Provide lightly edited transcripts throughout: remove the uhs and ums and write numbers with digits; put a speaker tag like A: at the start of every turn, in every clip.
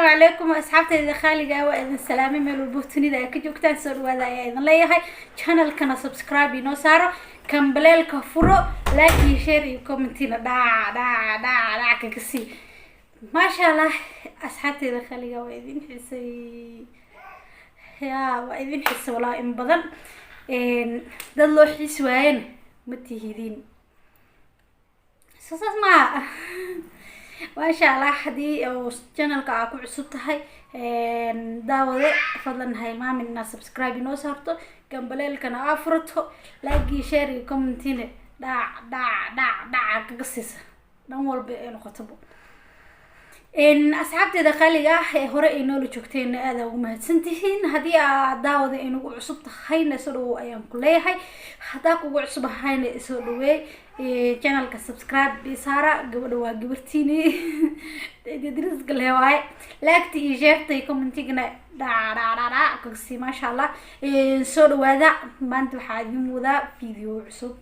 A: Asalaamu calaykum, asxaabtayda khaaliga ah, waa idin salaamay. Meel walbo dunida ay ka joogtaan, soo dhawaada ayaa idin leeyahay. Channelkana subscribe inoo saaro, kambaleelka furo, like iyo share iyo commentina dhac dhac dhac dhac kaga sii. Maasha Allah, asxaabtayda khaaliga, waa idin xisay ya, waa idin xisay walaa in badan. Dad loo xiisi waayena ma tihidin, soo saas maa. Maasha Allah, haddii uu channelka aa ku cusub tahay, daawade, fadlan ha hilmaamin inaad subscribe inoo saarto, gambaleelkana aa furato, like iyo share iyo commentina dhac dhac dhac dhaca kaga siisa, dhan walba ee noqotaba. Asxaabteeda qaaliga ah ee hore ay noola joogteen, aada ugu mahadsantihiin. Haddii aad, daawada, inagu cusub tahayna, soo dhawow ayaan ku leeyahay. Haddaa kugu cusub ahayna, isoo dhaweey, channelka subscribe saara. Gabadha waa gabartiini driska le waaye. Like-ta iyo share-ta iyo commentigana dhac dhac dhac dhac kagasii. Maasha Allah, soo dhawaada. Maanta waxaa idin wadaa video cusub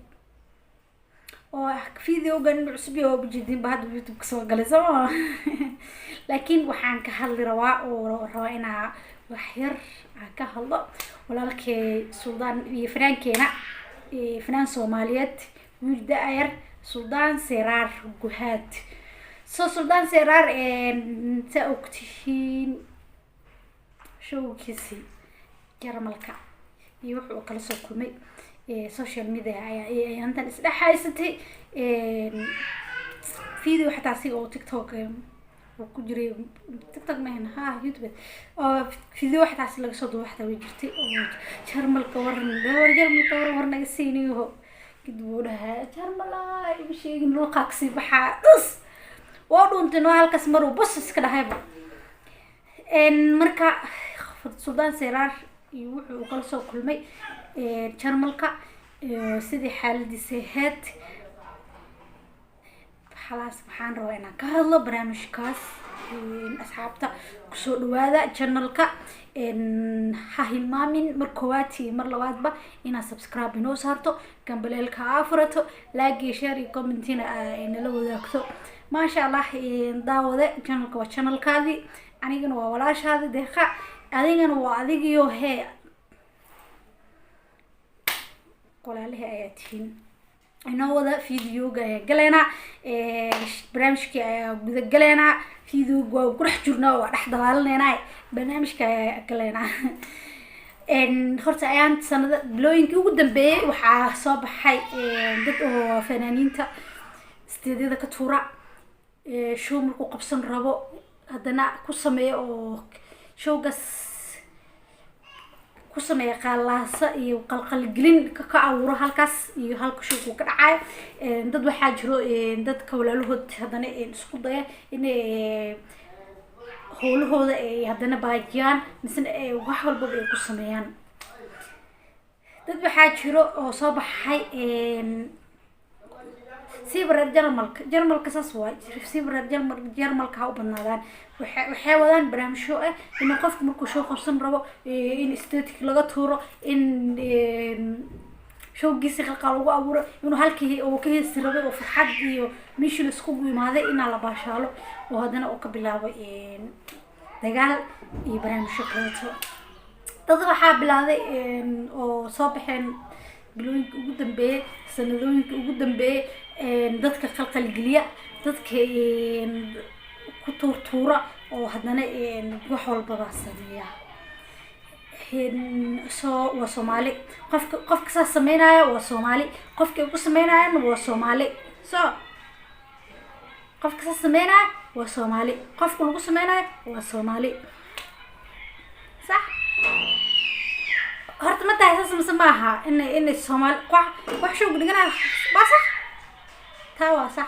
A: oo videogan cusub iyo ujeedinba hadda YouTube kasoo galay sooma, laakiin waxaan ka hadli rabaa oo rabaa inaa wax yar aan ka hadlo walaalkay Suldaan iyo fanaankeena, fanaan Soomaaliyeed, wiil da-yar, Suldaan Seraar Guhaad. So Suldaan Seraar, saa ogtihiin, showgiisii Jarmalka iyo wuxuu kala soo kulmay social media ayaa ayaantan isdhex haysatay. Video xataa asiga oo TikTok uu ku jiray, TikTok mahan ha, YouTube oo video xataa si laga soo duubo xataa way jirtay, oo "Jarmalka waran, war Jarmalka waran, war naga siiniyo." Kadib uu dhahaa, "Jarmal ay igu sheegin, luuqaa kasii baxaa dhus." Waa dhuuntay noo halkaas maruu bus iska dhahayba. Marka Suldaan Seraar iyo wuxuu kala soo kulmay Jarmalka, sidii xaaladiisa ahayd xalaas, waxaan rabaa inaan ka hadlo barnaamijkaas. Asxaabta, kusoo dhawaada channelka. Ha hilmaamin mar koowaad iyo mar labaadba inaad subscribe inoo saarto, gambaleelka aa furato, like iyo share iyo commentina nala wadaagto. Maasha Allah, daawade, channelka waa channelkaadii, anigana waa walaashaadi Deeqa, adigana waa adigiyo hee walaalihii ayaa tihiin. Inoo wada videoga ayaa galeynaa, barnaamijkii ayaa guda galeynaa. Videoga waa ku dhex jirnaa, waa dhex dabaalinaynaa, barnaamijka ayaa galeynaa. Horta ayaan sanada bilooyinkii ugu dambeeyey waxaa soo baxay dad oo fanaaniinta stageyada ka tuura, show markuu qabsan rabo haddana ku sameeya oo showgaas ku sameeya qaalaasa iyo qalqalgelin ka abuuro halkaas iyo halka showku ka dhacayo. Dad waxaa jiro dadka walaalahood haddana isku daya inay howlahooda ay haddana baajiyaan, misena ay wax walbaba ay ku sameeyaan. Dad waxaa jiro oo soo baxay, siiba reer Jarmalka. Jarmalka saas waay, siiba reer Jarmalka ha u badnaadaan. Waxay wadaan barnaamijyo ah in qofka markuu show qabsan rabo in stage laga tuuro, in showgiisi qalqal lagu abuuro, inuu halkii uu ka heesi rabay oo farxad iyo meeshii laiskugu imaaday inaa la baashaalo oo haddana uu ka bilaabo dagaal iyo barnaamijyo kaleeto. Dad waxaa bilaaday oo soo baxeen bilooyinka ugu dambeeyey, sanadooyinka ugu dambeeyey, dadka qalqalgeliya, dadka ku tuurtuura oo haddana wax walbaba sameeya. Soo waa Soomaali. Qofka saas sameynaya waa Soomaali, qofka ku sameynayana waa Soomaali. So qofka saas sameynaya waa Soomaali, qofka lagu sameynayo waa Soomaali. Sax horta ma tahay saas mise maaha? Inay Soomaali wax showga dhiganayo waa sax, taa waa sax,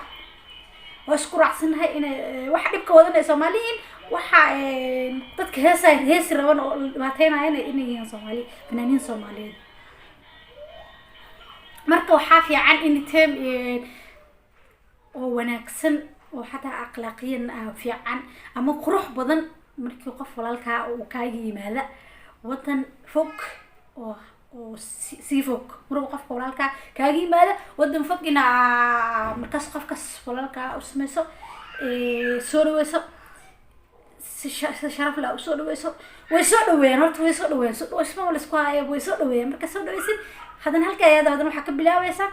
A: waa isku raacsanahay inay waxa dhibka wadan ay Soomaali yihiin, waxa dadka heesa heesi raban oo dhibaateynayana inay yihiin Soomaali, fanaaniin Soomaaliyeed. Marka waxaa fiican in term oo wanaagsan oo xataa akhlaaqiyan ah fiican ama qurux badan, markii qof walaalkaa uu kaaga yimaada wadan fog oo sii fog, maruu qofka walaalkaa kaaga yimaada wadan fog, inaa markaas qofkaas walaalkaa u sameyso, soo dhaweyso. Si si sharaf leh usoo dhaweyso. Way soo dhaweeyeen horta, way soo dhaweeyeen. Soo dhaweysma la isku haya, way soo dhaweeyeen. Marka soo dhaweysid, haddana halka ayaada haddana waxaa ka bilaabeysaan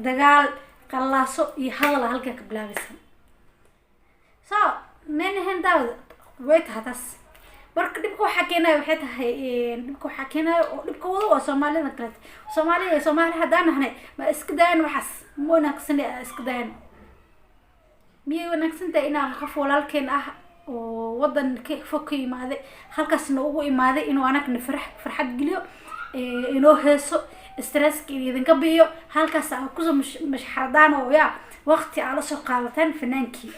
A: dagaal, qallaaso iyo hadala halkaa ka bilaabeysaan. So manahan, daawada, way tahay taas. Marka dhibka waxaa keenaya waxay tahay, dhibka waxaa keenaya oo dhibka wado waa Soomaalida kaleeto. Soomaaliya, Soomaali haddaan nahnay, ma iska daayan waxaas? Ma wanaagsane, iska daayan. Miyay wanaagsan tahay inaan qof walaalkeen ah oo wadan ka fog ka imaaday, halkaasna ugu imaaday inuu anagna farxad geliyo, inoo heeso, stresska idinka biyo, halkaas aa kusoo mashxaradaan oo ya waqti aa lasoo qaadataan fanaankii,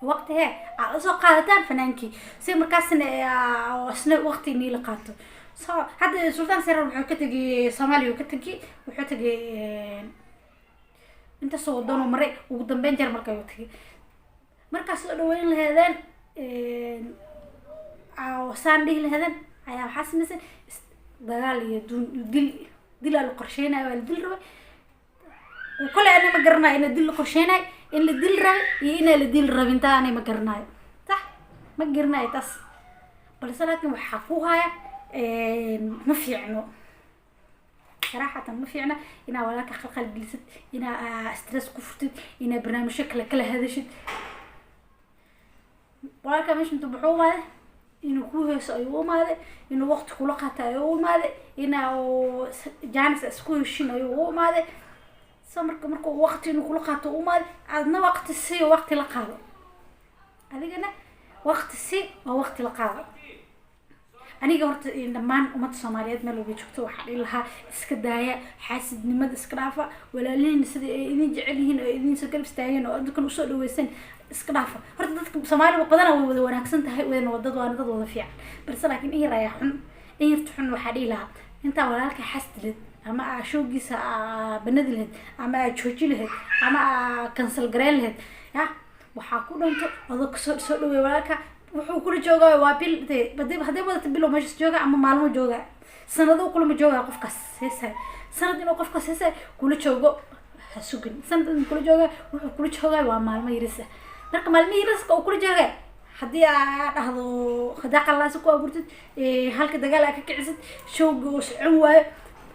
A: waqti he aa lasoo qaadataan fanaankii, si markaasna isna waqti niila qaato? So hadda Sultaan Serar wuxuu ka tegay Soomaaliya, uu ka tegay, wuxuu tegay intaasoo wadanoo maray, ugu dambeyn Jarmalka ayuu tegay. Markaas soo dhaweyn laheedeen, saan dhihi laheedeen, ayaa waxaa sameysay dagaal iyo duun, dil, dilaa la qorsheynayo, waa la dil rabay. Kole ana ma garanayo ina dil la qorsheynayo, in la dil rabay iyo inaa la dil rabin, taa anay ma garanayo, sax ma garanayo taas. Balse laakiin waxaa ku haya, ma fiicno, saraxatan ma fiicna inaa walaalka qalqal gelisid, inaa stress ku furtid, inaa barnaamijyo kale kala hadashid. Walaalka meesha intuu muxuu imaaday? Inuu ku heeso ayuu u imaaday, inuu waqti kula qaato ayuu u imaaday, inaa chance isku heshin ayuu u imaaday. So marka markuu waqti inuu kula qaato u imaaday, adna waqti si waqti la qaado, adigana waqti si oo waqti la qaado. Aniga horta dhammaan ummadda Soomaaliyeed meel walba joogto waxaa dhihi lahaa: iska daaya xaasidnimada, iska dhaafa. Walaalihiin sida ay idin jecel yihiin oo idin soo garab istaageen oo adduunkan usoo dhaweysan, iska dhaafa. Horta dadka Soomaaliya badanaa way wada wanaagsan tahay, wayna wadad, waana dad wada fiican, balse laakiin in yar ayaa xun. In yarta xun waxaa dhihi lahaa: intaa walaalka xasdi lahayd, ama aa showgiisa aa banadi lahayd, ama aa jooji lahayd, ama aa cancel gareyn lahayd, ya waxaa ku dhanto adoo kasoo soo dhaweey walaalka. Wuxuu kula joogaa waa bil de, hadday wadata bilow meeshas jooga ama maalmo jooga, sanado kulama joogaa qofkaas heesay. Sanad inuu qofkaas heesay kula joogo ha sugin. Sanad inuu kula jooga, wuxuu kula joogaa waa maalmo yaris ah. Marka maalmo yariska uu kula jooga, haddii aa dhahdo, haddaa qallaasi ku abuurtid, halka dagaal aa ka kicisid, showga uu socon waayo,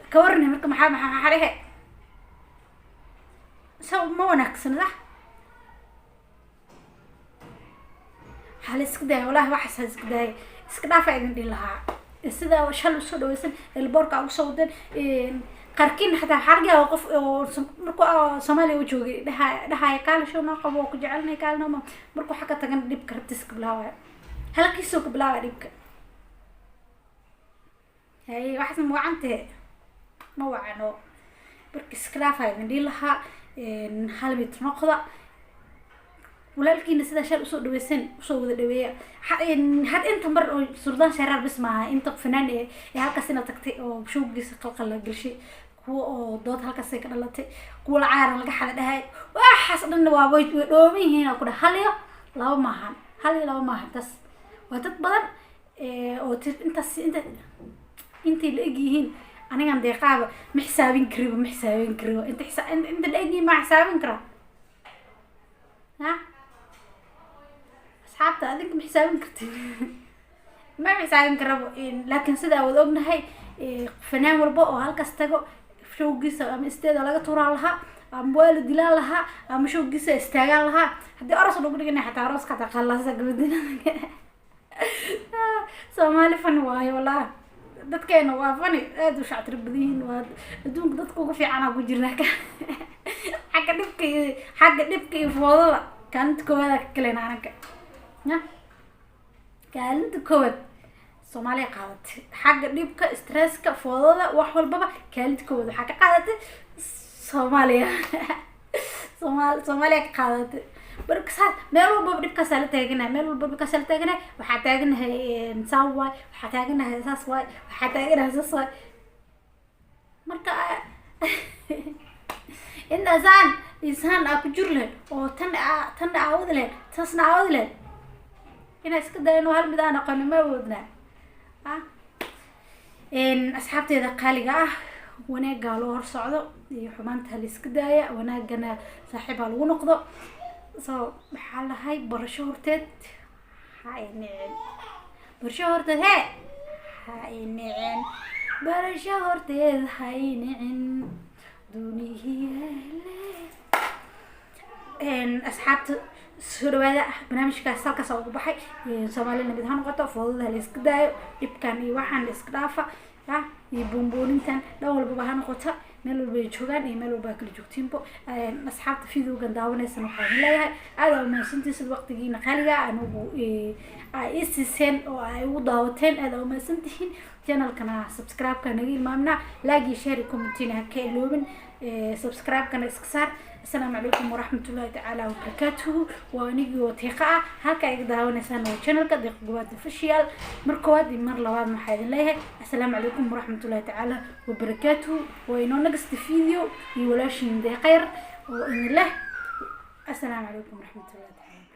A: ka warani? Marka maxaa dhehe? So ma wanaagsana, sax? Waxaa la iska daaya, wallahi waxaas ha iska daaya, iska dhaafa idin dhihi lahaa. Sida shal usoo dhaweysan elboorka ugu soo wadeen qaarkiin, xataa waxaa laga yaaba qof oo markuu Soomaaliya u joogay dhaha dhahaya "Kaala, show noo qabo, ku jecelnay, kaala nooma." Markuu xagga tagan dhibka rabtiis ka bilaabaya, halkiisoo ka bilaabaya dhibka. Hay, waxaas ma wacantahe? Ma wacano. Marka iska dhaafa idin dhihi lahaa. Hal mid noqda. Walaalkiina sidaa shal usoo dhaweyseen usoo wada dhaweeya. Had inta mar oo Suldaan Seeraar bis maaha, inta fanaan ee halkaas ina tagtay oo showgiisa qalqal la gelshay, kuwa oo dood halkaasay ka dhalatay, kuwa lacagaana laga xada dhahay, waxaas dhanna waa way dhooban yihiin oo ku dhaha. Hal iyo laba maahan, hal iyo laba maahan, taas waa dad badan oo intaas inta intay la eg yihiin. Anigan deeqaaba ma xisaabin kariba, ma xisaabin kariba inta inta la eg yihiin. Ma xisaabin karaa ha? Asxaabta, adinka ma xisaabin kartid? Ma xisaabin karabo. Laakiin sida wada ognahay, fanaan walba oo halkaas tago, showgiisa ama isteeda laga tuuraa lahaa, ama waa la dilaan lahaa, ama showgiisa istaagaan lahaa. Haddii aroos lagu dhiganay, xataa arooska xataa qallaasa gabadina. Soomaali fani waayo, wallahi dadkeena waa fani, aada u shactiro badan yihiin. Waa adduunka dadka ugu fiicanaa ku jirnaa xagga dhibka iyo xagga dhibka iyo foodada. Kaalinta koowaad ka kalena anaga ya kaalinta koowaad Soomaaliya qaadatay xagga dhibka, stresska, foodada, wax walbaba. Kaalinta koowaad waxaa ka qaadatay Soomaaliya. Soomaaliya ka qaadatay. Marka saas meel walbaba dhibkaasaa la taaganahay, meel walbaba dhibkaasaa la taaganahay. Waxaa taaganahay saan waay, waxaa taaganahay saas waay, waxaa taaganahay saas waay. Marka intaasaan insaan aa ku jiri lahayd oo tan aa tanna aa wadi lahayd, taasna aa wadi lahayd, inaa iska dayno hal mid aan aqooni ma awoodnaa? Ah, asxaabteeda qaaliga ah, wanaaggaa loo hor socdo iyo xumaanta la iska daaya, wanaagana saaxiib ha lagu noqdo. So maxaa lahay? Barasho horteed ha i nicin, barasho horteed hee ha i nicin, barasho horteed ha i nicin duniyeele. Asxaabta, soo dhawaada. Barnaamijkaas halkaas ugu baxay. Soomaalina mid ha noqoto, foodada la iska daayo, dhibkan iyo waxaan la iska dhaafa ya, iyo buunbuunintan dhan walbaba ha noqoto, meel walba ay joogaan iyo meel walba ay kala joogtiinbo. Asxaabta videogan daawanaysan, waxaan leeyahay aad aa umahadsantihiin sida waqtigiina qaaliga anigu ay ii siiseen oo ay ugu daawateen. Aad aa umahadsantihiin. Channelkana subscribe-ka naga ilmaamna, like iyo share iyo commentina ha ka iloobin, subscribe-kana iska saar. Asalaamu calaykum waraxmatullahi tacaala wabarakaatuhu. Waa anigii oo Deeqa ah. Halka iga daawanaysaan waa channelka Deeqa Gobaad Official. Mar koowaad iyo mar labaad waxaa idin leeyahay asalaamu calaykum waraxmatullahi tacaala wabarakaatuhu. Waa inoo next video iyo walaashiin Deeqayr oo idin leh asalaamu calaykum waraxmatullahi tacaala.